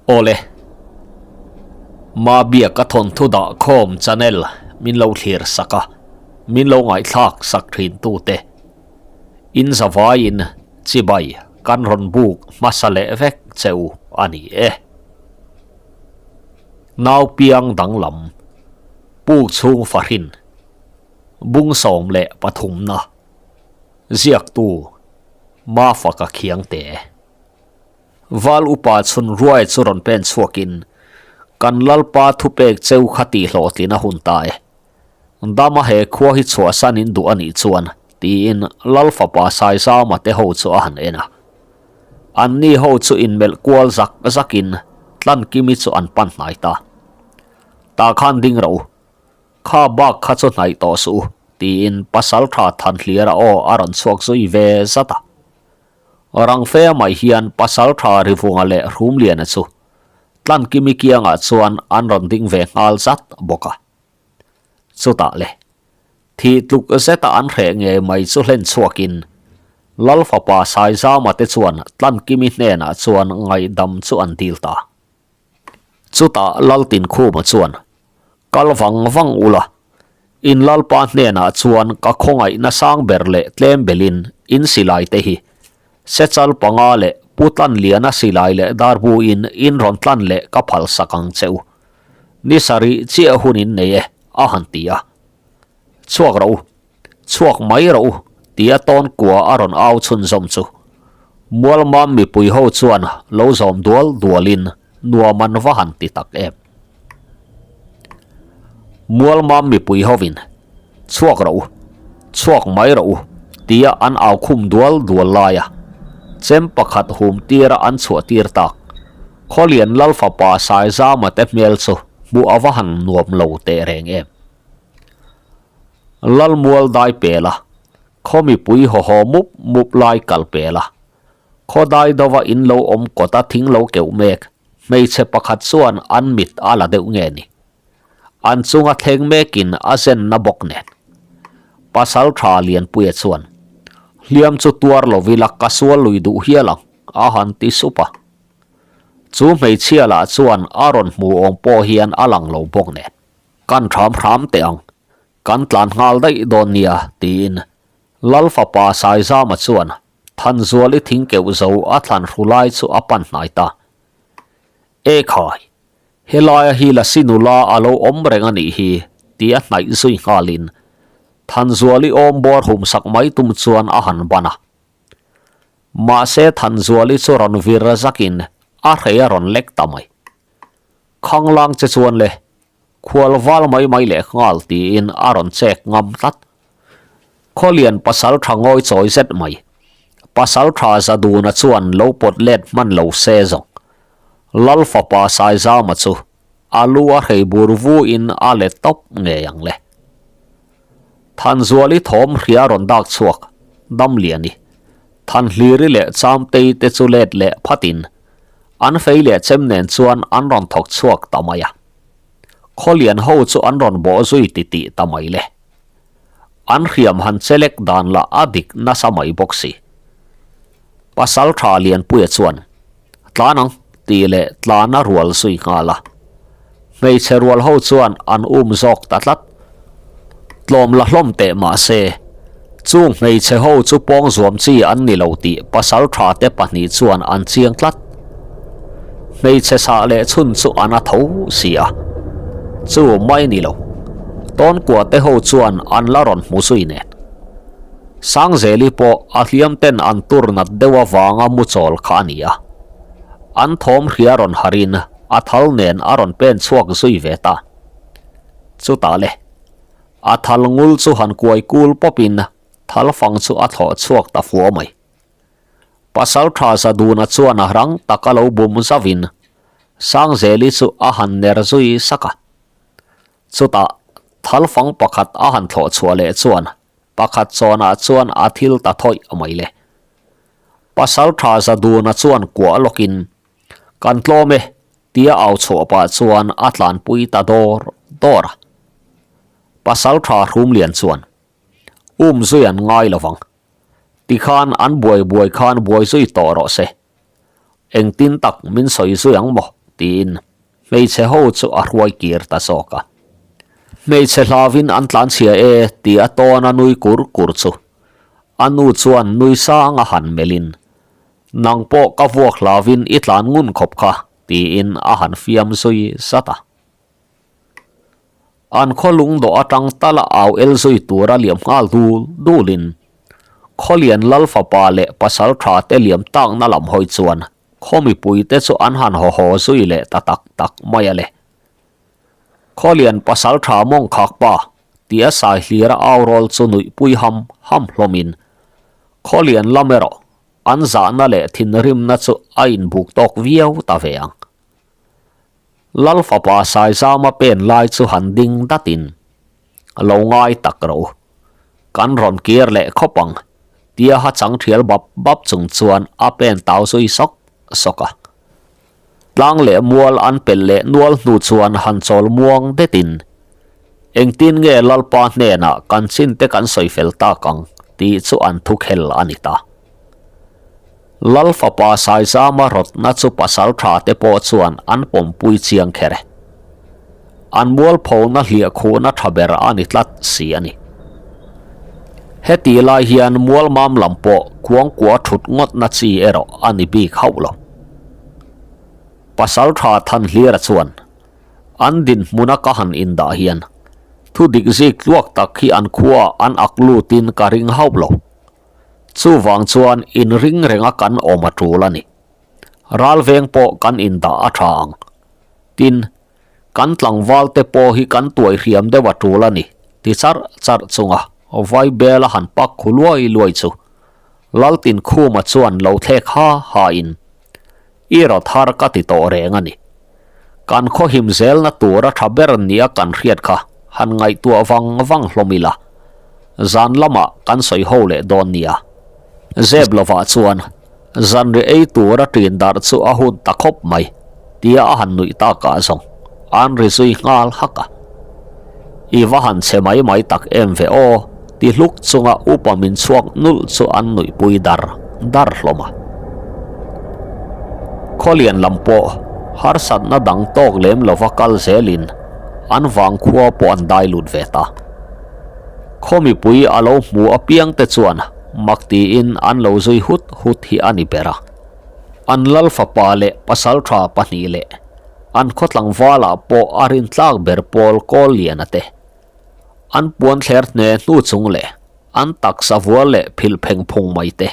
Awle. Mabiak a thawnthu dah khawm channel min lo thlir sak a, min lo ngaihthlak sak thin tute. In zavaiin chibai kan rawn buk hmasa leh vek che u a ni e. Naupiang danglam, puk chhung fahrin, bung 13 na, ziaktu Mafaka Khiangte. Val upa chhun ruai chu rawn pen chhuakin, Kan Lalpa thupek cheu kha tih hlawhtlin a hun ta e. Dama he khua hi chhuahsan in duh a nih chuan, tiin Lal fapa Saizama te ho chu a han en a. Anni ho chu inmelh kual zak zakin Tlankimi chu an pan hnai ta. Tah khan ding rawh u. Kha bak kha chu hnaih tawh suh u, tiin Pasaltha Thanhliara aw a rawn chhuak zui ve zat a. Rangfea mai hian Pasaltha Rivunga leh Hrumliana chu Tlankimi kiangah chuan an rawn ding ve nghal zat bawk a. Chutah le, thih tluk zeta an hreh ngei mai chu hlen chhuakin Lal fapa Saizama te chuan Tlankimi hnenah chuan ngaihdam chu an dil ta. Chutah Laltinkhuma chuan, Kal vang vang ula, in Lalpa hnenah chuan ka khawngaihna sang ber leh tlem belin in silai te hi Sechal panga leh Pu Tlanliana silai leh darbuin in rawn tlan leh ka phal sak ang che u. Ni sarih chiah hun in nei e, a han ti a. Chhuak rawh u, chhuak mai rawh u, tia tawn kua a rawn au chhunzawm chu. Mualmam mipui ho chuan lo zawm dual dualin nuam an va han ti tak em. Mualmam mipui hovin, Chhuak rawh u, chhuak mai rawh u, tia an au khum dual dual laia chem pakhat hum tira an chhuah tir tak. Khawlian Lal fapa Saizama te hmel chu hmuh a va han nuam lo teh reng em. Lalmual dai pela, khaw mipui haw haw mup mup lai kal pela, khaw dai dova in lo awm kawta thing lo keuh mek hmeichhe pakhat chuan an mit a la deuh nge ni. An chunga thleng mekin a zenna bawk nen. Pasal tha Lianpuia chuan, Hliam chu tuar lovila ka sual lui duh hial ang, a han ti sup a. Chu hmeichhia lah chuan a rawn hmu awm pawh hian a lang lo bawk nen. Kan ṭham hram teh ang, kan tlan nghal daih dawn nia, tiin Lal fapa Saizama chuan Thanzuali thing keuh zo a thlan hru lai chu a pan hnai ta. E khai, helaia hi Lasi nula a lo awm reng a nih hi, tia hnaih zui nghalin Thanzuali awm bawr hum sak mai tum chuan a han ban a. Mahse Thanzuali chu rawn vir zakin a hrei a rawn lek ta mai. Khanglang che chuan le, khual val mai mai leh nghal tiin a rawn chek ngam tlat. Khawlian pasal tha ngawi chawi zet mai. Pasal tha Zaduna chuan lo pawt let hman lo se zawng. Lal fapa Saizama chu a lu a hrei bur vu in a let tawp ngei ang le. Thanzuali thawm hria rawn dak chhuak, Damliani, Thanhliri leh Chamtei te chu let leh phatin an fei leh chem nen chuan an rawn thawk chhuak ta mai a. Khawlian ho chu an rawn bawh zui titih ta mai le. An hriam han chelek dan lah a dik nasa mai bawk si. Pasal tha Lianpuia chuan, Tlan ang, tih leh tlan a rual zui nghal a. Hmeichhe rual ho chuan an um zawk ta tlat. Tlawm la hlawm teh mah se, chung hmeichhe ho chu pawng zuam chi an ni lo tih pasal tha te pahnih chuan an chiang tlat. Hmeichhe sah leh chhun chu an a tho si a, chu mai ni lo. Tawnkua te ho chuan an la rawn hmu zui nen. Sangzeli pawh a hliam ten an tur nat deuh avanga mu chawl kha a ni a. An thawm hria rawn harin a thal nen a rawn pen chhuak zui ve ta. Chutah le, a thal ngul chu han kuai kul pawpin thal fang chu a thlawh chhuak ta fua mai. Pasal tha Zaduna chuan a rang tak a lo bum zauhin Sangzeli chu a han ner zui sak a. Chutah thal fang pakhat a han thlawh chhuah leh chuan pakhat chawnah chuan a thil ta thawih mai le. Pasal tha Zaduna chuan kuah lawkin, Kan tlawm e, tia au chhuah pah chuan a tlanpui ta dawr dawr a. Pasal tha Hrumlian chuan, Um zui an ngai lovang. Tikhan an buai buai khan buai zui tawh rawh se. Engtin tak min sawi zui ang maw? tiin hmeichhe ho chu a hruai kir ta zawk a. Hmeichhe hlauvin an tlanchhia e ti a tawn a nui kur kur chu a nu chuan nui sang a han melhin, Nang pawh ka vuak hlauvin i tlan ngun khawp kha tiin a han fiam zui zat a. An khaw lungdawh atang tala au el zui tura liam nghal dul dulin Khawlian Lal fapa leh pasal tha te liam takna lam hawi chuan khaw mipui te chu an han haw haw zui leh ta tak tak mai a le. Khawlian pasal tha mawng khak pa tia sai hlira au rawl chu nuihpui ham ham hlawmin Khawlian lam erawh an zahna leh thinrimna chu a inbuk tawk viau ta ve ang. Lal fapa Saizama pen lai chu han ding datin, Lo ngai tak rawh u, kan rawn kir leh khawp ang, tia ha chang thial bap bap chung chuan a pen tau zui sawk sawk a. Tlang leh mual an pelh leh nual hnu chuan han chawl muang detin, Engtin nge Lalpa hnenah kan chinte kan sawi fel tak ang tih chu an thu khel a ni ta. Lal fapa Saizama rawtna chu pasal tha te pawh chuan an pawmpui chiang kher e. An mualphona hliah khuhna tha ber a ni tlat si a ni. Heti lai hian mualmam lam pawh kuangkua thut ngawtna chi erawh a ni bik hauh lo. Pasal tha Thanhlira chuan an dinhmuna ka han indah hian thu dik zik tluak tak hi an khuaah an ak lutin ka ring hauh lo. Chuvang chuan inring renga kan awm a tul a ni. Ralveng pawh kan indah a tha ang. Tin, kan tlangval te pawh hi kan tuai hriam deuh a tul a ni, ti charh charh chunga Vaibel a han pak khu luai luai chu Laltinkhuma chuan lo thlek ha ha in, I rawt har ka ti tawh reng a ni. Kan khawhim zelna tura tha ber nia kan hriat kha han ngaihtuah vang vang hlawm ila, zan lamah kan sawi ho leh dawn nia. Zep lovah chuan zanri ei tura ṭin darh chu a hun ta khawp mai, tia a han nuih takah zawng an ri zui nghal hak a. I va han che mai mai tak em ve aw, ti hluk chunga upa min chhuak nulh chu an nuihpui dar dar hlawm a. Khawlian lam pawh harsatna dang tawk lem lova kal zelin an vangkhua pawh an dai lut ve ta. Khaw mipui a lo hmu apiang te chuan mak tiin an lo zui hut hut hi a ni ber a. An lal fapa leh pasaltha pahnih leh an khaw tlangvalah pawh a rintlak ber pawl kawl liana te an puan thler hne hnu chung leh an taksa vual leh phil pheng phung mai te.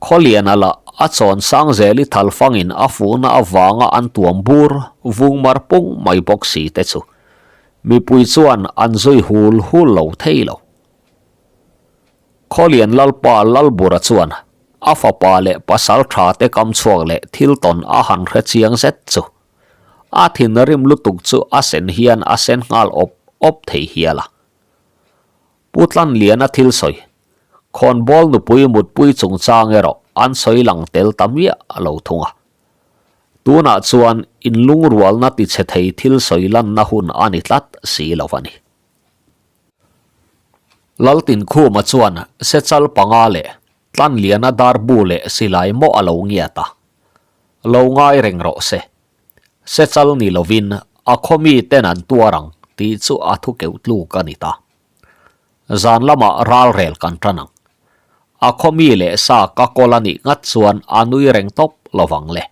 Khawliana lah a chawn sang zeli thal fangin a fuhna avanga an tuam bur vung mar pung mai bawk si te chu mipui chuan an zui hul hul lo thei lo. Khawlian Lalpa Lalbura chuan a fapa leh pasal tha te kam chhuak leh thil tawn a han hre chiang zet chu a thinrim lutuk chu a sen hian a sen nghal awp awp thei hial a. Pu Tlanliana thil sawi, khawnbawl nupui mutpui chungchang erawh an sawi lang tel ta miah a lo thung a. Tunah chuan inlungrualna tichhe thei thil sawi lanna hun a ni tlat si lo a ni. Laltinkhuma chuan sechal panga leh Tlanliana darbu leh silai maw a lo ngiat a, lo ngai reng rawh se. Sechal ni lovin a khaw mi ten an tuar ang tih chu a thu keuh tluk a ni ta. Zan lamah ral rel kan tan ang. A khaw mi leh sa ka kawl a nih ngat chuan a nui reng tawp lovang le.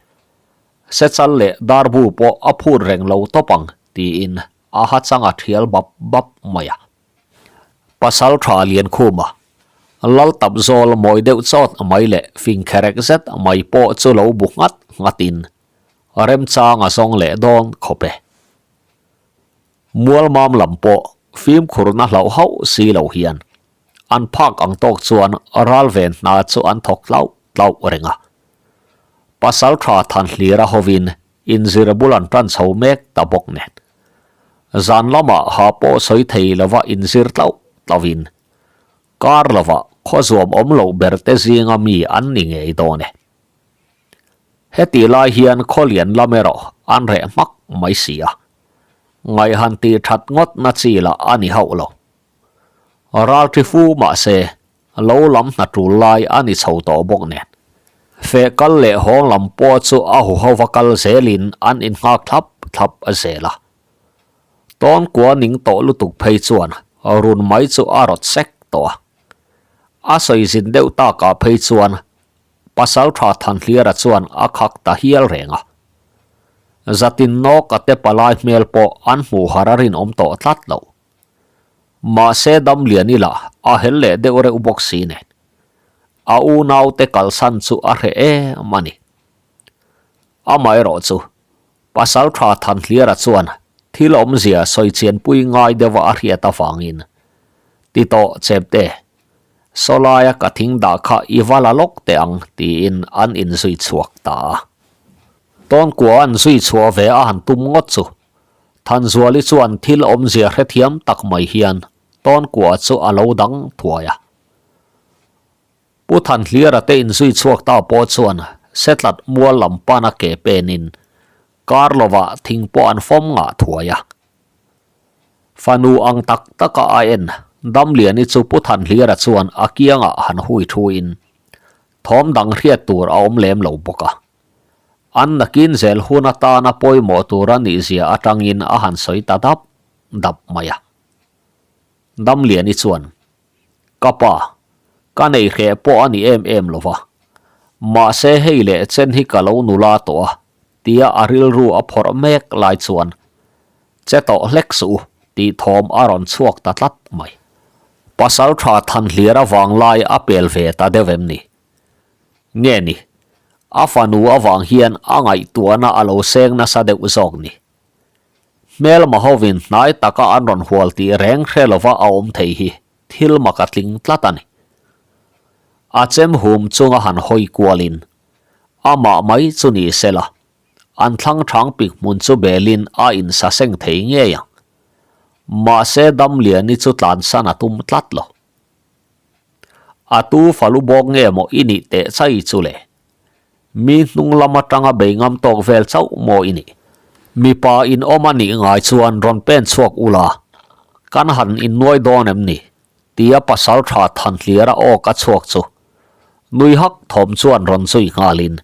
Sechal leh darbu pawh a phut reng lo tawp ang tiin a ha chang a thial bap bap mai a. Pasal tha Liankhuma, Lal tap zawl mawi deuh chawt mai leh fing kherek zet mai pawh chu lo bu nghat nghatin remchang a zawng leh dawn khawp e. Mualmam lam pawh fimkhurna hlauh hauh si lo hian an phak ang tawk chuan ral ven hna chu an thawk tlauh tlauh reng a. Pasal tha Thanhlira hovin inzir bul an tan chho mek ta bawk nen. Zan lamah ha pawh sawi thei lova inzir tlauh tlauhin kar lovah khaw zuam awm loh ber te zinga mi an ni ngei dawn e. Heti lai hian khawlian lam erawh an reh hmak mai si a, ngaihhan tih that ngawt na chi lah a ni hauh lo. Ralṭi fu mahse lo lam hna ṭul lai a ni chho tawh bawk nen. Feh kal leh hawng lam pawh chu a huhova kal zelin an innghak thlap thlap zel a. Tawnkua ning tawh lutuk phei chuan run mai chu a rawt sek tawh a. A sawi zin deuh takah phei chuan Pasaltha Thanhliara chuan a khak ta hial reng a. Zatin nawka te palai hmel pawh an hmuh har a rinawm tawh tlat lo. Mahse Damliani lah a hel leh deuh reuh bawk si nen. A unaute kalsan chu a hreh em a ni. Amaherawh chu Pasaltha Thanhliara chuan thil awmzia sawi chianpui ngai deuha a hriat avangin, Ti tawh Chemte, sawlaia ka thing dah kha i va la lawk teh ang tiin an inzui chhuak ta a. Tawnkua an zui chhuah ve a han tum ngawt chu Thanzuali chuan thil awmzia hrethiam tak mai hian Tawnkua chu a lo dang thuai a. Pu Thanhliara te inzui chhuak ta pawh chuan Setlat mual lam pana ke penin kar lovah thing pawh an fawm ngah thuai a. Fanu ang tak taka a en Damliani chu Pu Thanhliara chuan a kiangah han hui thuin thawm dang hriat tur a awm lem lo bawk a. An nakin zel hun atana pawimawh tur a nihzia atangin a han sawi ta dap dap mai a. Damliani chuan Ka pa, ka nei hreh pawh a ni em em lo va. Mahse hei leh chen hi ka lo nula tawh a, tia a rilru a phawrh mek lai chuan, Che tawh hlek suh u, tih thawm a rawn chhuak ta tlat mai. Pasal tha Thanhliar avang lai a pel ve ta deuh em ni? Nge ni, a fanu avang hian a ngaihtuahna a lo seng nasa deuh zawk ni? Hmelma hovin hnai taka an rawn hual tih reng hre lova a awm thei hi thil mak a tling tlat a ni. A chem hum chunga han hawi kualin amah mai chu ni sela, an thlang thang pik hmun chu belin a insaseng thei ngei ang. Mahse Damliani chu tlansan a tum tlat lo. A tu falu bawk nge maw i nih teh chai chu le? Mi hnung lam atanga bei ngam tawk vel chauh maw i nih? Mipa in awm a nih ngai chuan rawn pen chhuak ula, kan han innuai dawn em ni? tia pasal tha Thanhliara aw ka chhuak chu nui hak thawm chuan rawn zui nghalin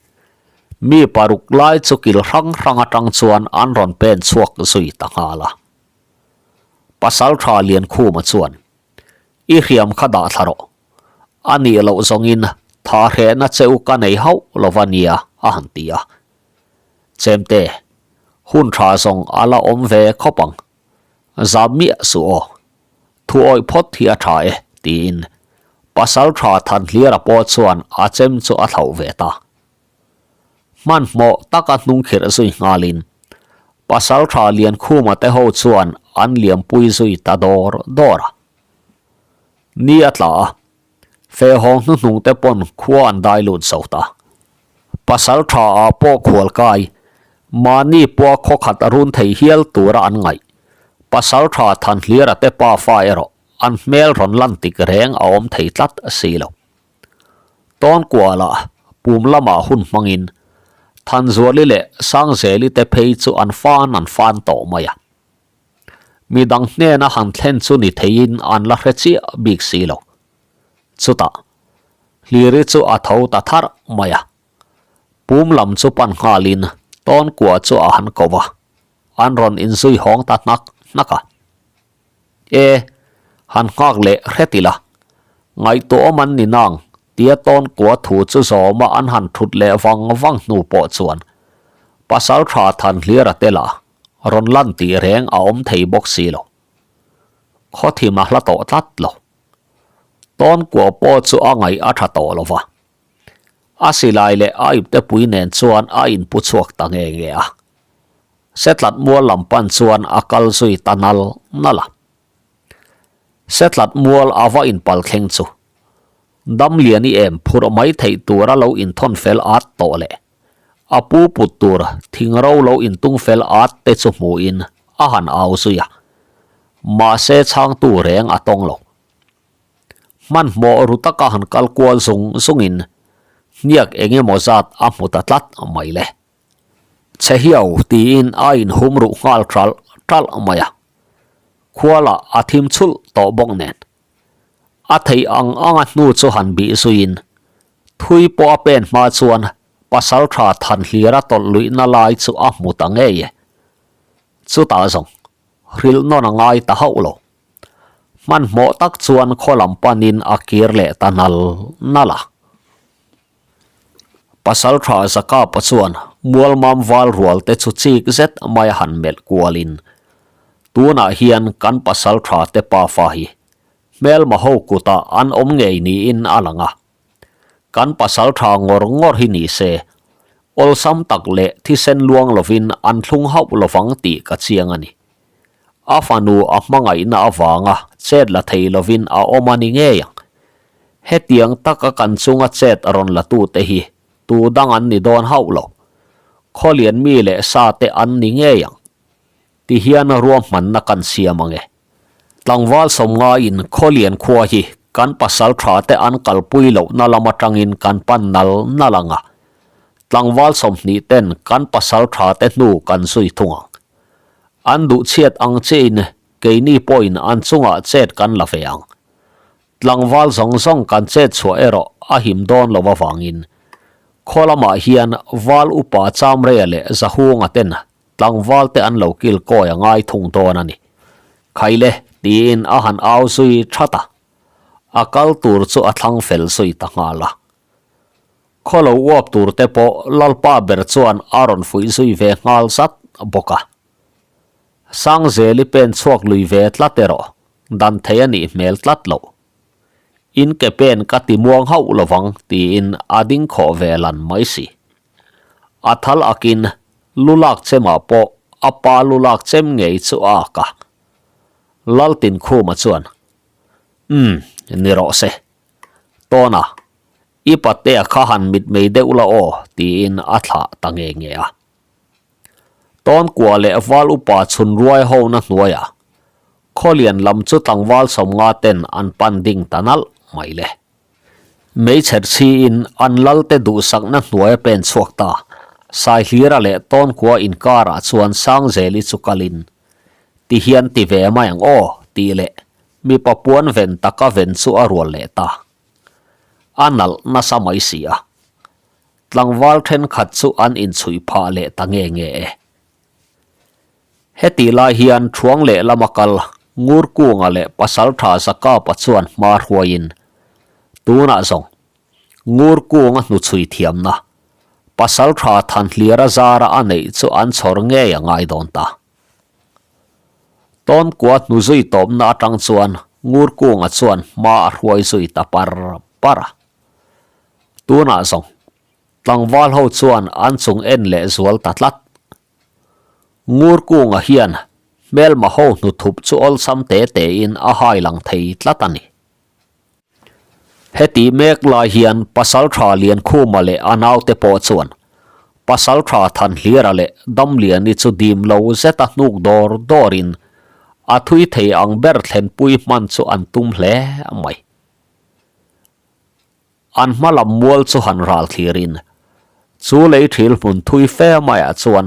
mi paruk lai chu kil hrang hrang atang chuan an rawn pen chhuak zui ta nghal a. Pasal tha Liankhuma chuan, I hriam kha dah thla rawh. A nih loh zawngin tha hrehna che u ka nei hauh lo va nia a han ti a. Chemte, hun tha zawng a la awm ve khawp ang. Zam miah suh aw. Thu awih phawt hi a tha e tiin pasal tha Thanhliara pawh chuan a chem chu a thlauh ve ta. Hmanhmawh taka hnungkhirh zui nghalin Pasaltha Liankhuma te ho chuan an liampui zui ta dawr dawr a. Ni a tla a, fehhawng hnuhnung te pawn khua an dai lut zo ta. Pasaltha ah pawh khual kai, mahni pawha khaw khat a run thei hial tura an ngaih. Pasaltha Thanhliara te pafa erawh an hmel rawn lan tik reng a awm thei tlat si lo. Tawnkualah pum lamah hun hmangin Thanzuali leh Sangzeli te phei chu an fan an fan tawh mai a. Midang hnena han thlen chu ni theiin an la hre chiah bik si lo. Chutah, Hliri chu a tho ta tharh mai a. Pum lam chu pan nghalin Tawnkua chu a han ko va, an rawn inzui hawng ta hnak hnak a. E, han nghak leh hret ila, ngaihtuahawm an ni nang tia tawn kua thu chu zawma an han thut leh vang vang hnu pawh chuan pasal tha Thanhliara te lah rawn lan tih reng a awm thei bawk si lo. Khawthim a hla tawh tlat lo. Tawn kua pawh chu a ngaih a tha tawh lo va. A silai leh a iptepui nen chuan a inpu chhuak ta nge nge a. Setlat mual lam pan chuan a kal zui ta nal nal a. Setlat mual a va inpal thleng chu Damliani em phurh mai theih tura lo inthawn fel at tawh leh a pu put tur thing ro lo intung fel at te chu hmuhin a han au zui a. Mahse chhangtu reng a tawng lo. Hmanhmawh ru taka han kal kual zung zungin hniak eng emaw zat a hmu ta tlat mai le. Chhe hiau tiin a inhum ruh nghal ṭalh ṭalh mai a, khualah a thim chhulh tawh bawk nen. A theih ang anga hnu chu han bih zuiin. Thui pawh a pen hma chuan Pasalṭha Thanhlira tawlh luihna lai chu a hmu ta ngei e. Chutah zawng, hrilh nawn a ngai ta hauh lo. Hmanhmawh tak chuan khaw lam panin a kir leh ta nal nal a. Pasalṭha Zakapa chuan Mualmam val rual te chu chik zet mai a han melh kualin, Tunah hian kan pasalṭha te pafa hi hmelma ho kutah an awm ngei niin a lang a. Kan pasalṭha ngawr ngawr hi ni se, awlsam tak leh thisen luang lovin an thlung hauh lovang tih ka chiang a ni. A fanu a hmangaihna avanga chet la thei lovin a awm a ni ngei ang. Hetiang taka kan chunga chet rawn la tute hi tu dang an ni dawn hauh lo. Khawlian mi leh sa te an ni ngei ang. Ti hian ruahmanna kan siam ang e. Tlangval sawmngaiin Khawlian khua hi kan pasal tha te an kalpui lohna lam atangin kan pan nal nal ang a. Tlangval 20 ten kan pasal tha te hnu kan zui thung ang. An duh chhiat ang chiahin keini pawhin an chungah chet kan la ve ang. Tlangval zawng zawng kan chet chhuah erawh a him dawn lo avangin khaw lamah hian Val Upa Chamreia leh Zahunga ten tlangval te an lo kil kawi a ngai thung dawn a ni. Khaile tiin a han au zui that a, a kal tur chu a thlang fel zui ta nghal a. Khaw lo uap tur te pawh Lalpa ber chuan a rawn fuih zui ve nghal zat bawk a. Sangzeli pen chhuak lui ve tlat erawh dan thei a nih hmel tlat loh. In ke pen ka ti muang hauh lovang tiin a ding khawh ve lan mai si. A thal akin lu lak chemah pawh a pa lu lak chem ngei chu a ak a. Laltinkhuma chuan, Umm, ni rawh se. Tawna, i patea kha han mitmei deuh la aw, tiin a thlah ta nge nge a. Tawnkua leh val upa chhun ruai hona hnuaiah Khawlian lam chu tlangval 50 ten an pan ding ta nalh mai le. Meichher chhiin an lalte duhsakna hnuaia pen chhuak ta. Saihlira leh Tawnkua inkarah chuan Sangzeli chu kalin, Ti hian ti ve mai ang aw, tih leh mipa puan ven taka ven chu a rual leh ta. A nalh nasa mai si a. Tlangval thenkhat chu an inchhuih phah leh ta nge nge e. Hetih lai hian Thuang leh lama kal Ngurkunga leh Pasaltha Zakapa chuan hma hruaiin, Tunah zawng, Ngurkunga hnuchhui thiamna, Pasaltha Thanhliara zara a neih chu an chhawr ngei a ngai dawn ta. Tawnkua hnuzui tawpna atang chuan Ngurkunga chuan hma a hruai zui ta par par a. Tunah zawng, tlangval ho chuan an chung en leh zual ta tlat. Ngurkunga hian hmelma ho hnuthup chu awlsam te tein a hai lang thei tlat a ni. Heti mek lai hian Pasaltha Liankhuma leh a naute pawh chuan Pasaltha Thanhlira leh Damliani chu dim lo zeta hnuk dawr dawrin a thui thei ang ber thlenpui hman chu an tum hle mai. An hma lam mual chu han ral thlirin chu lei thil hmun thui fe maiah chuan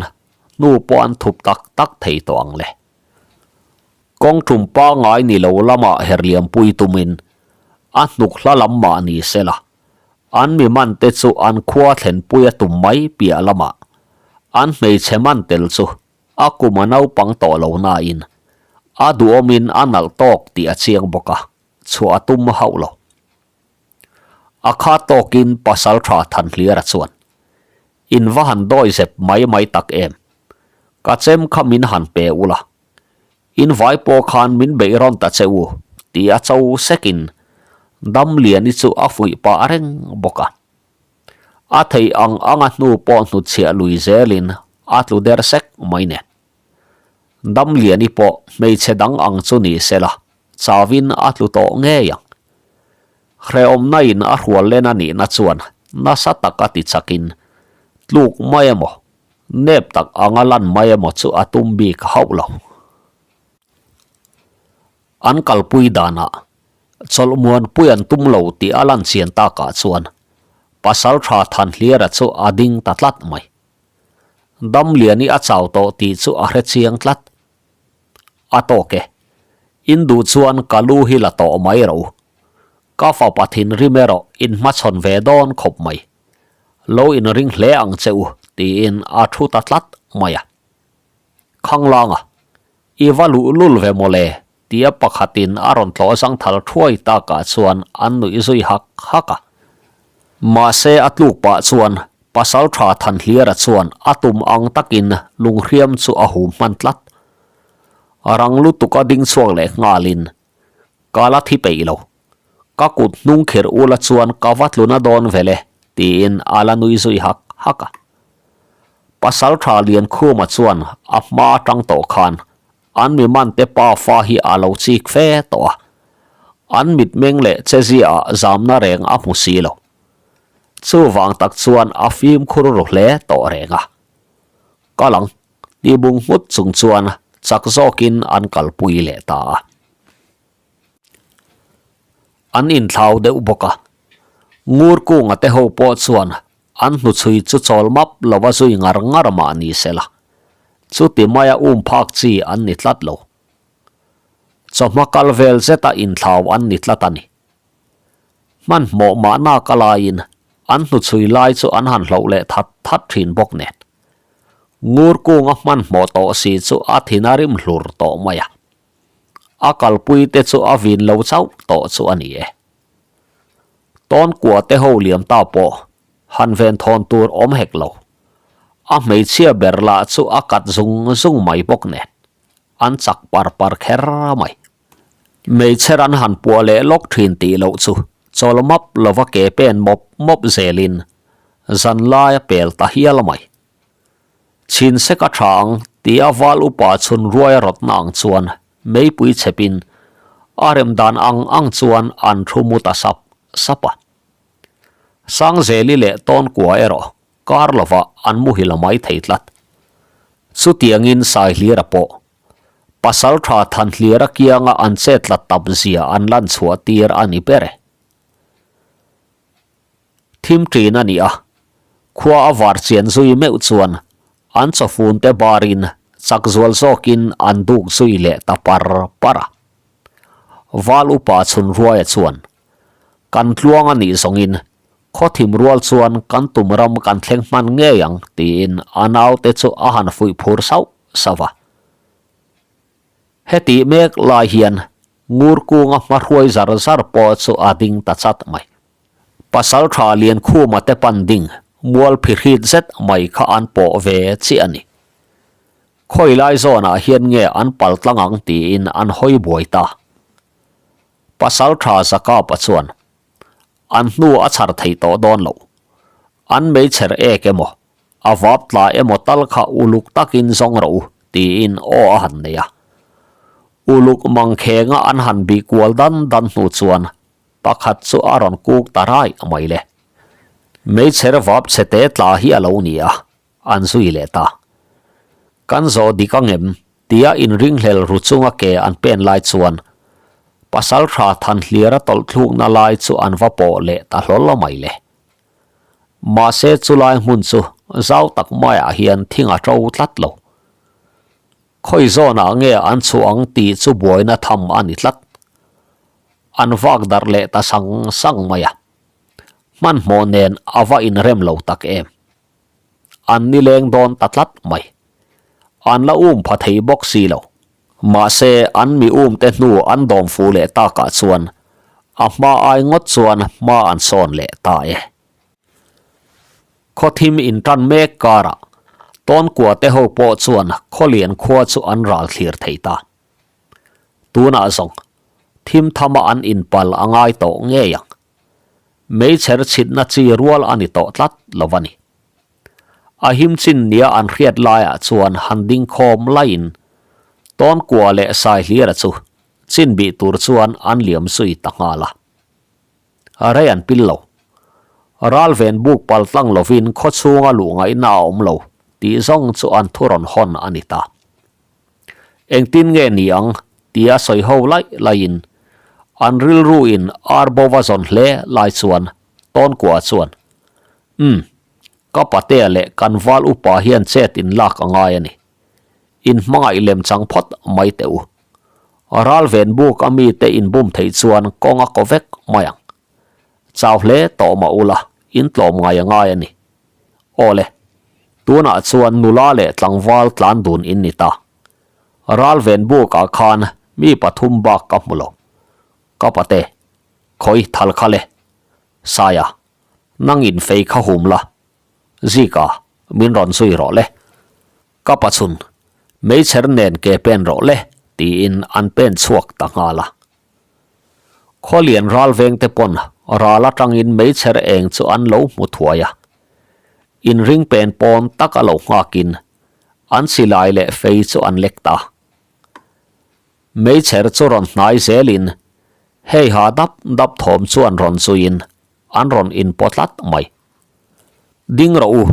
hnu pawh an thup tak tak thei tawh ang le. Kawng tum pangngai ni lo lamah herliampui tumin a hnuk hla lam mah ni se la, an mi man te chu an khua thlenpui a tum mai piah lamah an hmeichhe man tel chu a kum a naupang tawh lo nain a duhawmin a nalh tawk tih a chiang bawk a, chhuah a tum hauh lo. A kha tawkin Pasaltha Thanhliara chuan In va han dawi zep mai mai tak em? Ka chem kha min han pe ula. In vai pawh khan min beih rawn ta che u, ti a cho sekin Damliani chu a fuih pah reng bawk a. A theih ang anga hnu pawh hnutchhiah lui zelin a tlu der sek mai nen. Damliani pawh hmeichhe dang ang chu ni sela, chauin a tlu tawh ngei ang. Hrehawmna in a hrual len a nihna chuan nasa tak a ti chakin tluk mai emaw, nep tak anga lan mai emaw chu a tum bik hauh lo. An kalpui danah chawlhmuanpui an tum lo tih a lan chian takah chuan Pasaltha Thanhliara chu a ding ta tlat mai. Damliani a chau tawh tih chu a hre chiang tlat. A tawk e. In duh chuan ka lu hi la tawh mai ro. Ka fapa thinrim erawh in hmachhawn ve dawn khawp mai. Lo inring hle ang che u, tiin a thu ta tlat mai a. Khanglanga, I va luh lul ve mawle, tia pakhatin a rawn tlawh zangthal thuai takah chuan an nuih zui hak hak a. Mahse a tluk pah chuan Pasaltha Thanhliara chuan a tum ang takin lunghriam chu a hum hman tlat. Rang lutuk a ding chhuak leh nghalin, Ka la thi peih lo. Ka kut hnung khirh ula chuan ka va tluna dawn vel e, tiin a la nui zui hak hak a. Pasaltha Liankhuma chuan a hma atang tawh khan an mi mante pa fa hi a lo chik fe tawh a. An mitmeng leh chezia ah zamna reng a hmu si lo. Chuvang tak chuan a fimkhur ru hle tawh reng a. Kal ang, ti bung nghut chung chuan chak zawkin an kalpui leh ta a. An inthlau deuh bawk a. Ngur kunga te ho pawh chuan an hnuchhui chu chawl map lova zui ngar ngar mah ni se la, chuti maia um phak chi an ni tlat lo. Chawhma kal vel zeta inthlau an ni tlat a ni. Hmanhmawh mahna ka laiin an hnuchhui lai chu an han hloh leh that that thin bawk nen. Ngur kunga hmanhmawh tawh si chu a thin a rim hlur tawh mai a. A kalpui te chu a vin lo chauh tawh chu a ni e. Tawn kua te ho liam ta pawh han ven thawn tur awm hek lo. A hmeichhia ber lah chu a kat zung zung mai bawk nen an chak par par kher mai. Hmeichhe ran han puah leh lawk thin tih loh chu chawl map lova ke pen mawp mawp zelin zan lai a pel ta hial mai. Chhin sek a tha ang tia val upa chhun ruai a rawtna ang chuan meipui chhepin a rem dan ang ang chuan an thu mu ta sap sap a. Sangzeli leh Tawnkua erawh kar lovah an muhil a mai thei tlat. Chutiangin Saihlira pawh Pasaltha Thanhlira kianga an chet tlat tap zia an lan chhuah tir a ni ber e. Thim ṭin a ni a, khua a var chian zui meuh chuan an chawfun te barin chak zual zawkin an duk zui leh ta par par a. Val upa chhun ruaia chuan, Kan tluang a nih zawngin khaw thim rual chuan kan tum ram kan thleng hman ngei ang tiin a naute chu a han fuih phur sauh sauh a. Hetih mek lai hian ngur kunga hmahruai zar zar pawh chu a ding ta chat mai. Pasaltha Liankhuma te pan ding mual phihrit zet mai kha an pawh ve chiah a ni. Khawi lai zawnah hian nge an pal tlang ang tiin an hawi buai ta. Pasaltha Zakapa chuan an hnu a chhar thei tawh dawn lo. An meichher ek emaw, a vap tla emaw tal kha uluk takin zawng rawh u tiin aw a han nei a. Uluk mangkhenga an han bih kual dan dan hnu chuan Pakhat chu a rawn kuk ta rai mai le. Meichher vap chhe te tla hi a lo ni a, an zui leh ta. Kan zawh dik ang em? tia inringhlel ru chunga ke an pen lai chuan Pasaltha Thanhliara tawlhthlukna lai chu an va pawh leh ta hlawl mai le. Mahse chulai hmun chu zau tak maiah hian thing a to tlat lo. Khawi zawnah nge an chhuah ang tih chu buaina tham a ni tlat. An vak darh leh ta sang sang mai a. Hmanhmawh nen a va inrem lo tak em. An nileng dawn ta tlat mai. An la um pha thei bawk si lo. Mahse an mi um te hnu an dawm fu leh takah chuan a hma ai ngawt chuan hma an sawn leh ta e. Khawthim intan mek karah Tawnkua te ho pawh chuan Khawlian khua chu an ral thlir thei ta. Tunah zawng thim thama an inpal a ngai tawh ngei ang. Meichher chhitna chi rual a ni tawh tlat lo a ni. A him chin nia an hriat laiah chuan han ding khawm laiin Tawnkua leh Saihlira chu chin bih tur chuan an liam zui ta nghal a. Rei an pil lo. Ral ven buk pal tlang lovin khaw chhunga luh ngaihna a awm lo tih zawng chu an thu rawn hawn a ni ta. Engtin nge ni ang tia sawi ho laih laihin an rilru in ar bo va zawn hle lai chuan Tawnkua chuan, Umm, ka patea leh kan val upa hian chet in lak a ngai a ni. In hmangaih lem chang phawt mai teh u. Ral ven buk a mite in bum theih chuan kawng a kaw vek mai ang. Chau hle tawh mah ula, in tlawm ngai a ngai a ni. Aw le, tunah chuan nula leh tlangval tlan dun in ni ta. Ral ven bukah khan mi pathum bak ka hmu lo. Ka pate, khawi thal kha le. Saia, nang in fei kha hum la. Zika, min rawn zui rawh le. Ka pachhun, meichher nen ke pen rawh le, tiin an pen chhuak ta nghal a. Khawlian ral vengte pawn ral atangin meichher eng chu an lo hmu thuai a. Inring pen pawn tak a lo nghakin an silai leh fei chu an lek ta. Meichher chu rawn hnai zelin hei ha dap dap thawm chuan rawn zuiin an rawn inpaw tlat mai. Ding rawh u,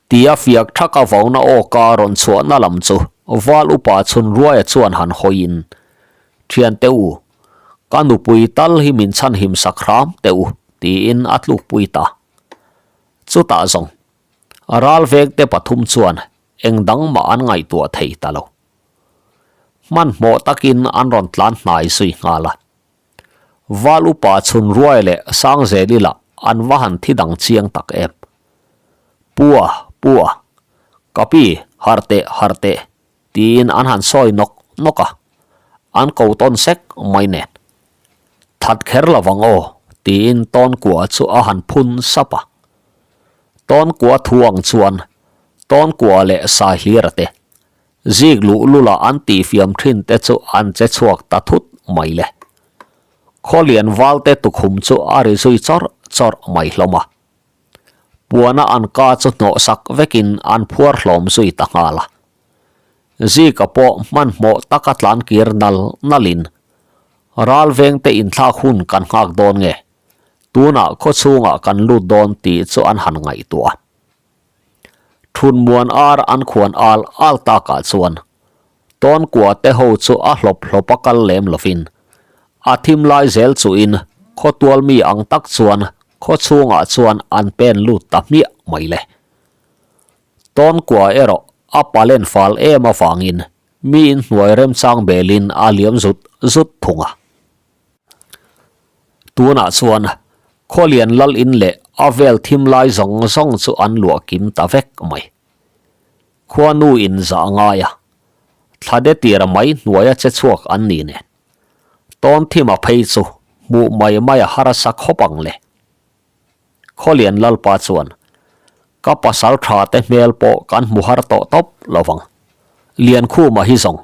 tia fiak thaka vauna awka rawn chhuahna lam chu Val upa chhun ruaia chuan han hawiin, Thiante u, ka nupui tal hi min chhanhim sak hram teh u, tiin a tlukpui ta. Chutah zawng, ral vengte pathum chuan eng dang mah an ngaihtuah thei ta lo. Hmanhmawh takin an rawn tlan hnai zui nghal a. Val upa chhun ruai leh Sangzeli lah an va han thi dang chiang tak em. Pua, pua, ka pi, harh teh, harh teh, tiin an han sawi nawk nawk a, an ko tawn sek mai nen. That kher lo vang aw, tiin Tawnkua chu a han phun sap a. Tawnkua thu ang chuan Tawnkua leh Saihlira te Zik luh lula an tihfiam thin te chu an che chhuak ta thut mai le. Khawlian valte tukhum chu a ri zui chawrh chawrh mai hlawm a. Puana an ka chu hnawh sak vekin an phuar hlawm zui ta nghal a. Zika pawh hmanhmawh taka tlan kir nal nalin ral vengte inthlak hun kan nghak dawn nge, tunah khawchhungah kan lut dawn tih chu an han ngaihtuah a. Thunmuan ar an khuan al al takah chuan Tawnkua te ho chu a hlawp hlawp a kal lem lovin a thim lai zel chuhin khawtual mi ang tak chuan khaw chhungah chuan an pen lut ta hmiah mai le. Tawnkua erawh a palen fal em avangin mi inhnuai remchang belin a liam zut zut thung a. Tunah chuan Khawlian lal in leh a vel thim lai zawng zawng chu an luah kim ta vek mai. Khuanu in zah ngai a, thla de tir mai hnuaia che chhuak an ni nen. Tawn thim a phei chu hmuh mai mai a harsa khawp ang le. Khawlian lalpa chuan, Ka pasal tha te hmel pawh kan hmu har tawh tawp lo vang. Liankhuma hi zawng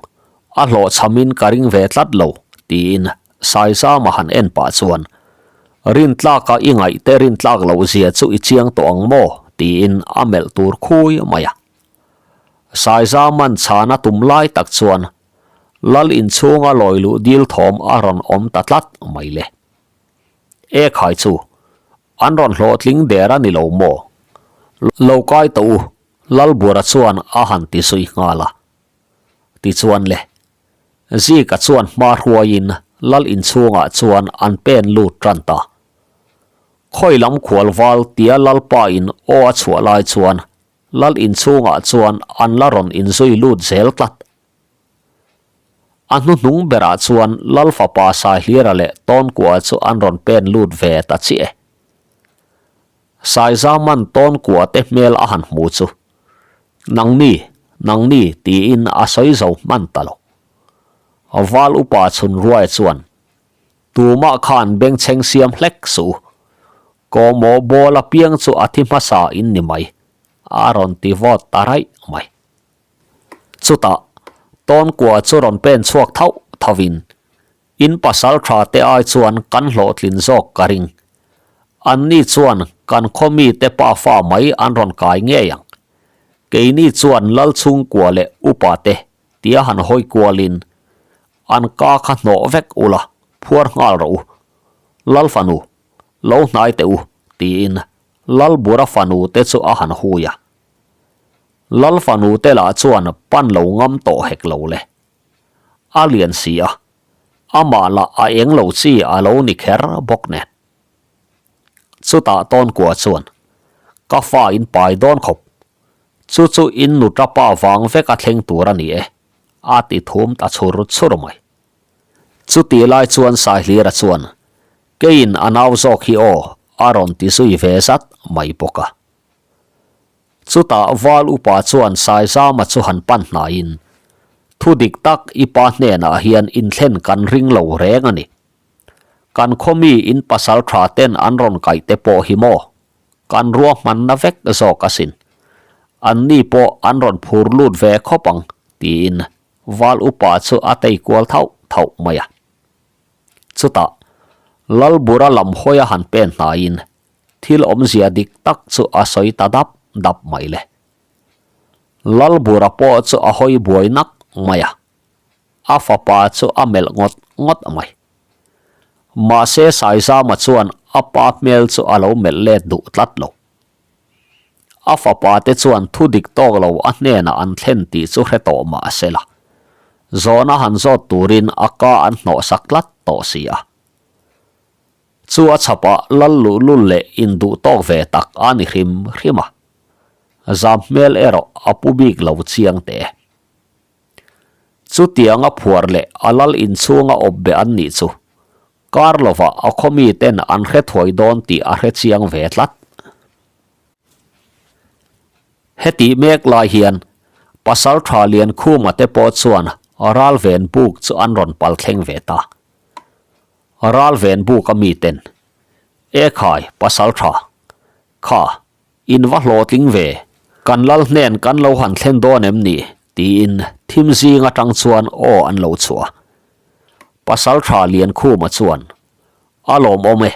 a hlawhchhamin ka ring ve tlat lo, tiin Saizama han en pah chuan, Rintlaka i ngaih te rintlak loh zia chu i chiang tawh ang maw? tiin a melh tur khui mai a. Saizaman chhan a tum lai tak chuan Lal inchhunga lawi luh dil thawm a rawn awm ta tlat mai le. E khai chu, an rawn hlawhtling der a ni lo maw? Lo kai tawh u, Lalbura chuan a han ti zui nghal a. Tichuan le, Zika chuan hma hruaiin Lal inchhungah chuan an pen lut tan ta. Khawi lam khual val tia Lalpa in aw a chhuah lai chuan Lal inchhungah chuan an la rawn inzui lut zel tlat. A hnuhnung berah chuan Lal fapa Saihlira leh Tawnkua chu an rawn pen lut ve ta chiah e. Saizaman Tawnkua te hmel a han hmu chu, Nangni, nangni tiin a sawi zo hman ta lo. Val upa chhun ruai chuan, Tumah khan bengchheng siam hlek suh u. Kawhmawh bawl apiang chu a thi hmasa in ni mai, a rawn ti vawt ta raih mai. Chutah, Tawnkua chu rawn pen chhuak thauh thauhin, In pasal tha te ai chuan kan hlawhtlin zawk ka ring. Anni chuan kan khaw mite pafa mai an rawn kai ngei ang. Keini chuan lal chhungkua leh upa te tia han hawi kualin, an ka kha hnawh vek ula, phuar nghal rawh u. Lal fanu, lo hnai teh u, tiin Lalbura fanu te chu a han hui a. Lal fanu te lah chuan pan lo ngam tawh hek lo le. A lian si a, amah lah a eng lo chi a lo ni kher bawk nen. Chutah Tawnkua chuan, Ka fa in pai dawn khawp, chu chu in nuta pa vang vek a thleng tur a ni e, a ti thum ta chhur chhur mai. Chutih lai chuan Saihlira chuan, Keiin a nau zawk hi aw. a rawn ti zui ve zat mai bawk a. Chutah Val upa chuan Saizama chu han pan hnaiin, Thu dik tak i pa hnenah hian inthlen kan ring lo reng a ni. Kan khaw mi in pasal tha ten an rawn kaih te pawh hi maw? Kan ruahmanna vek zawk asin. Anni pawh an rawn phur lut ve khawp ang, tiin Val upa chu a tei kual thauh thauh mai a. Chutah Lalbura lam hawia han pen hnaiin thil awmzia dik tak chu a sawi ta dap dap mai le. Lalbura pawh chu a hawi buai nak mai a, a fapa chu a melh ngawt ngawt mai. Mahse Saizama chuan a pa hmel chu a lo melh let duh tlat lo. A fapa te chuan thu dik tawk lo a hnenah an thlen tih chu hre tawh mah se la, zawhna han zawt turin a ka an hnawhsak tlat tawh si a. Chu a chhapah lal luhlul leh induh tawk ve tak a ni hrim hrim a, zam hmel erawh a pu bik lo chiang teh e. Chutianga phuar leh a lal inchhunga awp be an nih chu kar lovah a khaw miten an hre thuai dawn tih a hre chiang ve tlat. Hetih mek lai hian Pasal tha Liankhuma te pawh chuan Ralven buk chu an rawn pal thleng ve ta. Ralven buk a miten, Ekhai, Pasal tha, kha, In va hlawhtling ve, kan lal hnen kan lo han thlen dawn em ni? tiin thim zing atang chuan aw an lo chhuah. Pasal tha Liankhuma chuan, A lawmawm e,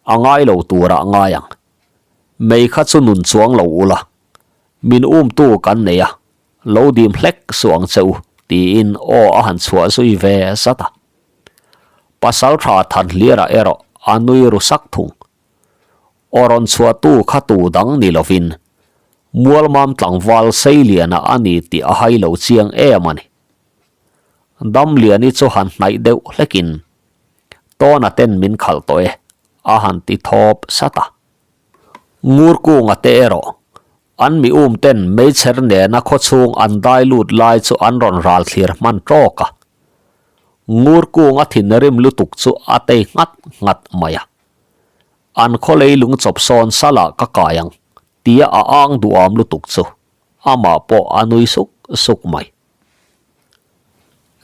a ngai lo turah ngai ang. Mei kha chu nun chuang lo ula, min umtu kan nei a, lo dim hlek suh ang che u, tiin aw a han chhuah zui ve zat a. Pasal tha Thanhlira erawh a nui ru sak thung. Aw rawn chhuahtu kha tu dang ni lovin Mualmam tlangval Seiliana a ni tih a hai lo chiang em a ni. Damliani chu han hnaih deuh hlekin Tawna ten min khalh tawh e a han ti thawp sat a. Ngurkunga te erawh an mi um ten meichher nena khawchhung an dai lut lai chu an rawn ral thlir hman tawk a. Ngurkunga thinrim lutuk chu a tei nghat nghat mai a. An khaw leilung chawp sawn salah ka kai ang tia a ang duham lutuk chu amah pawh a nui suk suk mai.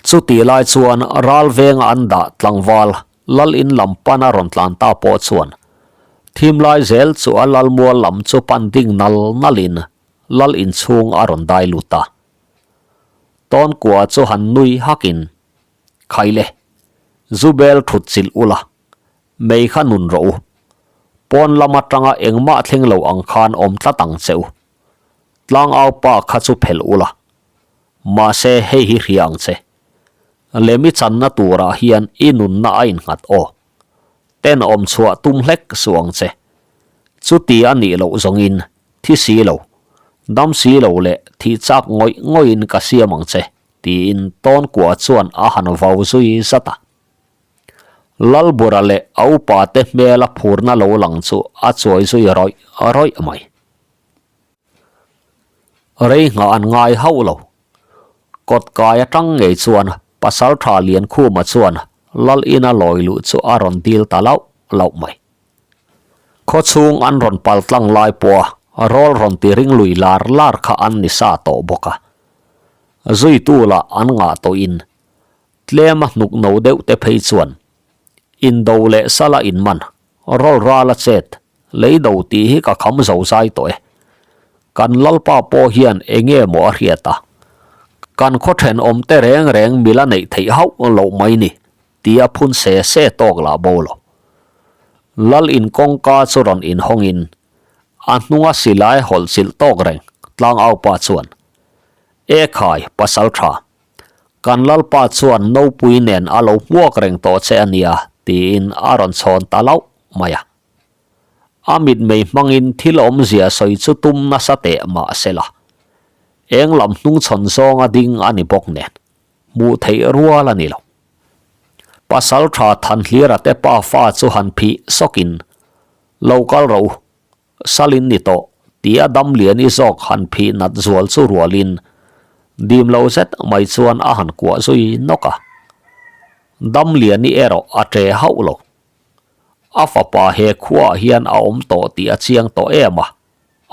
Chutih lai chuan ral venga an dah tlangval lal in lam pana rawn tlan ta pawh chuan thim lai zel chu a lal mual lam chu pan ding nal nalin lal inchhung a rawn dai lut a. Tawnkua chu han nui hakin, Khaile, zu bel thut chilh ula, Mei kha nun rawh u. Pawn lam atanga engmah thleng lo ang khan awm tlat ang che u. Tlangau pa kha chu phelh ula. Mahse hei hi hria ang che. Lemi channa turah hian i nunna a innghat aw. Tenawm chhuah tum hlek suh ang che. Chuti a nih loh zawngin thi si lo, dam si lo leh thih chak ngawih ngawihin ka siam ang che, tiin Tawnkua chuan a han vau zui zat a. Lalbura leh a upa te hmela phurna lo lang chu a chuai zui rawih rawih mai. Rei nghah an ngai hauh lo. Kawt kai atang ngei chuan Pasaltha Liankhuma chuan Lal ina lawi luh chu a rawn dil ta lauh lauh mai. Khawchhung an rawn pal tlang lai pawha rawl rawn ti ring lui lar lar kha an ni sa tawh bawk a. Zuitu lah an ngah tawhin Tlem a hnuk no deuh te phei chuan indo leh sala inman, rawl ral a chet, lei do tih hi ka kham zo zai tawh e. Kan Lalpa pawh hian enge maw a hriat a, kan khaw thenawm te reng reng mil a neih theih hauh loh mai ni tia phun se se tawk lah bo lo. Lal in kawngka chu rawn inhawngin a hnunga silai hawlh chilh tawk reng tlangaupa chuan, E khai, pasal tha, Kan Lalpa chuan nopui nen a lo hmuak reng tawh che a nia, tiin a rawn chhawn ta lauh mai a. A mitmei hmangin thil awmzia sawi chu tum nasa teh mah se la, eng lam hnungchhawn zawnga ding a ni bawk nen, hmuh theih rual a ni lo. Pasal tha Thanhlira te pa fa chu han phih sawkin, Lo kal rawh u, Salin ni tawh, tia Damliani zawk han phih nat zual chu rualin dim lo zet mai chuan a han kuah zui nawk a. Damliani erawh a ṭe hauh lo. A fapa he khuaah hian a awm tawh tih a chiang tawh em a,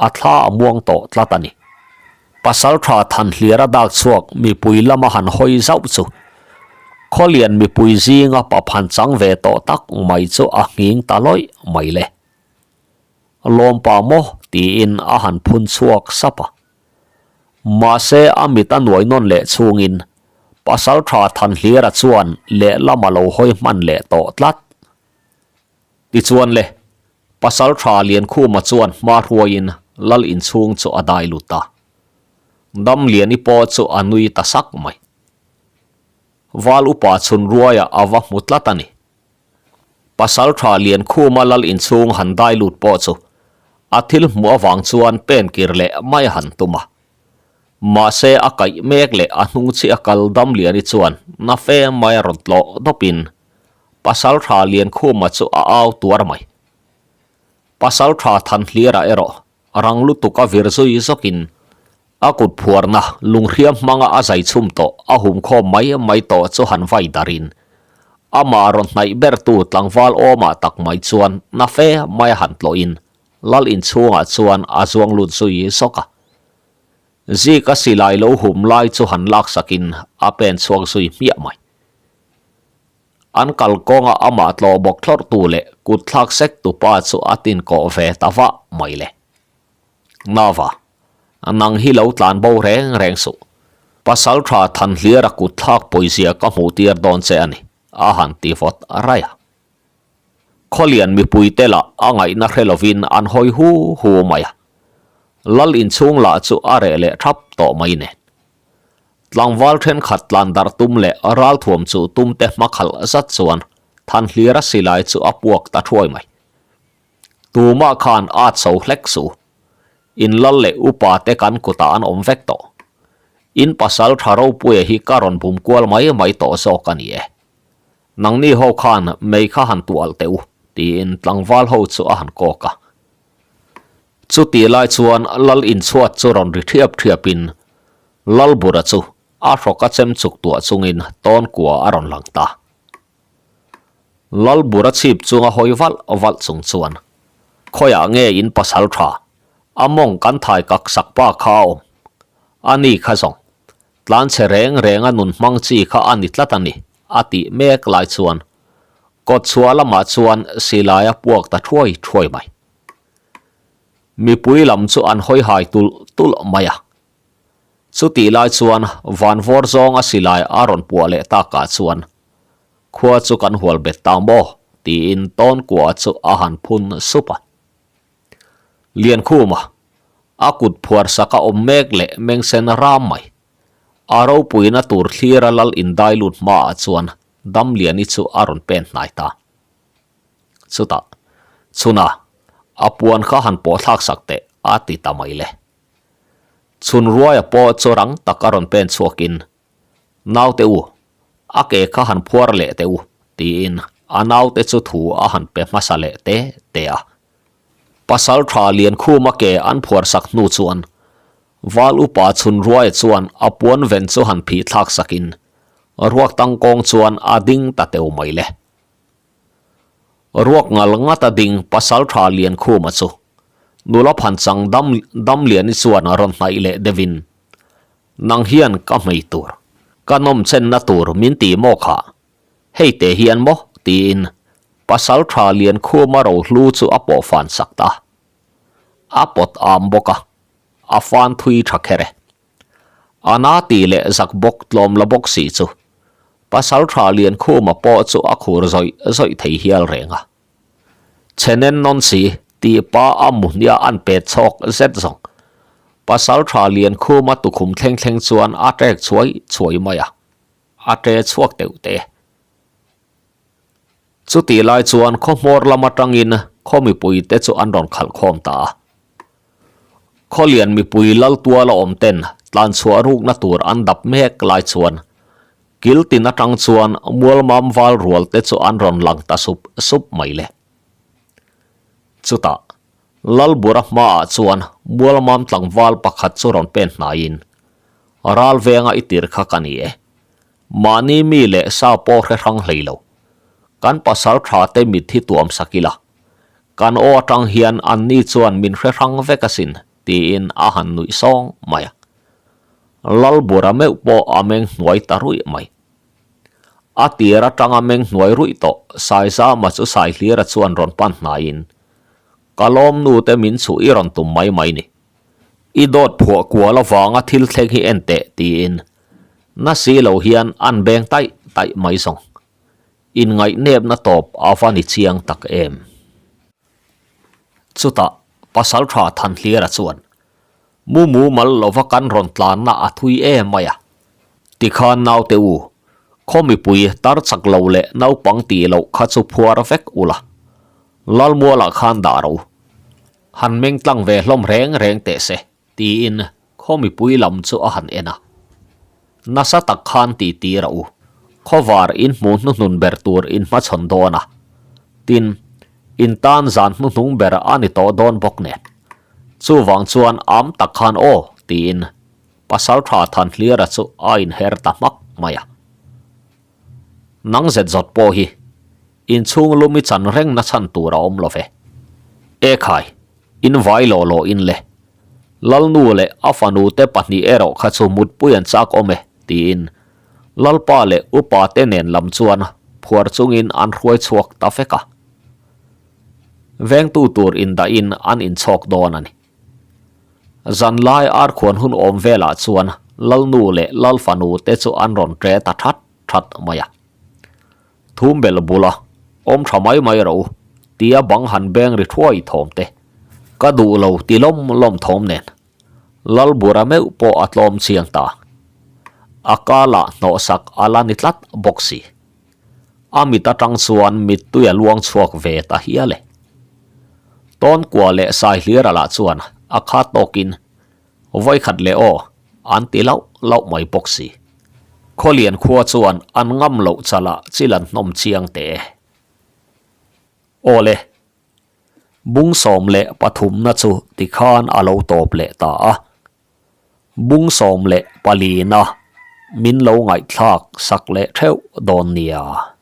a thla a muang tawh tlat a ni. Pasaltha Thanhliara dak chhuak mipui lama han hawi zauh chu Khawlian mipui zinga pa phan chang ve tawh tak mai chu a nghing ta lawih mai le. Lawmpa maw tiin a han phun chhuak sap a. Mahse a mit a nuai nawn leh chhungin Pasaltha Thanhlira chuan lehlam a lo hawi hman leh tawh tlat. Tichuan le, Pasaltha Liankhuma chuan hma hruaiin Lal inchhung chu a dai lut a. Damliani pawh chu a nui ta sak mai. Val upa chhun ruaiah a va hmu tlat a ni. Pasaltha Liankhuma lal inchhung han dai lut pawh chu a thil hmuh avang chuan pen kir leh mai han tum a. Mahse a kaih mek leh a hnung chiah a kal Damliani chuan na fe mai a rawn tlawh dawpin Pasaltha Liankhuma chu a au tuar mai. Pasaltha Thanhlira erawh rang lutuk a vir zui zawkin a kut phuarna lunghriam hmanga a zai chhum tawh a hum khawm mai mai tawh chu han vai darin amah rawn hnaih bertu tlangval awmah tak mai chuan na fe mai a han tlawhin lal inchhungah chuan a zuang lut zui zawk a. Zika silai lo hum lai chu han laksakin a pen chhuak zui hmiah mai. An kalkawnga amah tlawh bawk thlawrhtu leh kut thlak sek tu pa chu a tin kawh ve ta vah mai le. Nava, nang hi lo tlan bo reng reng suh. Pasal tha Thanhliara kut thlak pawizia ka hmuh tir dawn che a ni, a han ti vawt raih a. Khawlian mipuite lah a ngaihna hre lovin an hawi hu hu mai a. Lal inchhung lah chu a reh leh thap tawh mai nen. Tlangval thenkhat tlan darh tum leh ralthuam chu tum te hma khalh zat chuan Thanhlira silai chu a puak ta thuai mai. Tumah khan a chho hlek suh. In lal leh upa te kan kutah an awm vek tawh. In pasal tha ropuia hi ka rawn bum kual mai mai tawh zawk a ni e. Nangni ho khan mei kha han tualh teh u, tiin tlangval ho chu a han kawk a. Chutih lai chuan lal inchhuat chu rawn ri thiap thiapin Lalbura chu a hrawk a chem chuk tuah chungin tawn kua a rawn lang ta. Lalbura chhip chunga hawi valh valh chung chuan, Khawiah nge in pasal tha? A mawng kan thai kak sak pa kha a awm. A ni kha zawng. Tlanchhe reng renga nun hmang chi kha a ni tlat a ni, a tih mek lai chuan kawtchhuah lamah chuan silai a puak ta thuai thuai mai. Mipui lam chu an hawi hai tulh tulh mai a. Chutih lai chuan van vawr zawnga silai a rawn puah leh takah chuan khua chu kan hual bet ta maw tiin tawn kua chu a han phun sup a. Liankhuma a kut phuar sak a awm mek leh mengsen ram mai. A ropuina tur thlira lal indai lut hmaah chuan Damliani chu a rawn pen hnai ta. Chutah, Chhuna, a puan kha han pawh thlak sak teh, a ti ta mai le. Chhun ruaia pawh chu rang tak a rawn pen chhuakin, Naute u, a ke kha han phuar leh teh u, tiin a naute chu thu a han pe hmasa leh te te a. Pasal tha Liankhuma ke an phuar sak hnu chuan Val upa Chhun ruaia chuan a puan ven chu han phih thlak sakin ruak tangkawng chuan a ding ta teu mai le. Ruak ngal ngata ding Pasaltha Liankhuma chu nula phanchang dam Damliani chuan a rawn hnaih leh deuhin, Nang hian ka hmei tur, ka nawmchenna tur min ti maw kha? Hei te hian maw? tiin Pasaltha Liankhuma rohlu chu a pawh fan sak ta. A pawt am bawk a, a fan thui tha kher e. A na ti leh zak bawk tlawm la bawk si chu Pasaltha Liankhuma pawh chu a khur zawih zawih thei hial reng a. Chhe nen nawn si tih pa a mu hnia an pet chhawk zet zawng. Pasaltha Liankhuma tukhum thleng thleng chuan a ṭek chhuai chhuai mai a, a ṭe chhuak teuh te. Chutih lai chuan khaw hmawr lam atangin khaw mipui te chu an rawn khalh khawm ta a. Khawlian mipui lal tuala awm ten tlan chhuah rukna tur an dap mek lai chuan kil tin atang chuan mualmam val rual te chu an rawn lang ta sup sup mai le. Chutah Lalbura hmaah chuan mualmam tlangval pakhat chu rawn pen hnaiin, Ral venga i tir kha ka ni e. Mahni mi leh sa pawh hre hrang hlei lo. Kan pasal tha te mit hi tuam sak ila, kan aw atang hian anni chuan min hre hrang vek asin, tiin a han nuih sawng mai a. Lalbura meuh pawh a meng hnuai ta ruih mai. A tir atanga meng hnuai ruih tawh Saizama chu Saihlira chuan rawn pan hnaiin, Ka lawmnu te min chhuh i rawn tum mai mai ni. I dawt phuah kual avanga thil thleng hi en teh, tiin na si lo hian an beng taih taih mai zawng. Inngaihnepna tawp a va ni chiang tak em. Chutah Pasaltha Thanhlira chuan, Mu mumal lova kan rawn tlanna a thui em mai a. Tikhan naute u, khaw mipui tar chak lo leh naupang tih loh kha chu phuar vek ula. Lalmualah khan dah ro. Han meng tlang ve hlawm reng reng teh se, tiin khaw mipui lam chu a han en a. Nasa tak khan ti tir a u. Khawvar in hmuh hnuhnun ber tur in hmachhawn dawn a. Tin, in tan zan hnuhnung ber a ni tawh dawn bawk nen. Chuvang chuan am tak khan aw, tiin Pasaltha Thanhlira chu a inher ta hmak mai a. Nang zet zawt pawh hi inchhung lum i chan reng na chhan tur a awm lo ve. E khai, in vai lawh lawh in le. Lalnu leh a fanu te pahnih erawh kha chu mutpui an chak awm e, tiin Lalpa leh upa te nen lam chuan phuar chungin an hruai chhuak ta vek a. Vengtu tur indahin an inchhawk dawn a ni. Zanlai arkhuan hun awm velah chuan Lalnu leh Lalfanu te chu an rawn ṭe ta that that mai a. Thumbel bula awm tha mai mai rawh u tia bang han beng ri thuai thawm te ka duh lo ti lawm lawm thawm nen Lalbura meuh pawh a tlawm chiang ta. A kala hnawhsak a la ni tlat bawk si. A mit atang chuan mittui a luang chhuak ve ta hial e. Tawnkua leh Saihlira lah chuan a kha tawkin vawikhat leh aw an ti lauh lauh mai bawk si. Khawlian khua chuan an ngam loh chalah chil an hnawm chiang teh e. Awle, bung 13na chu tikhan a lo tawp leh ta a. Bung 14na min lo ngaihthlak sak leh theuh dawn nia.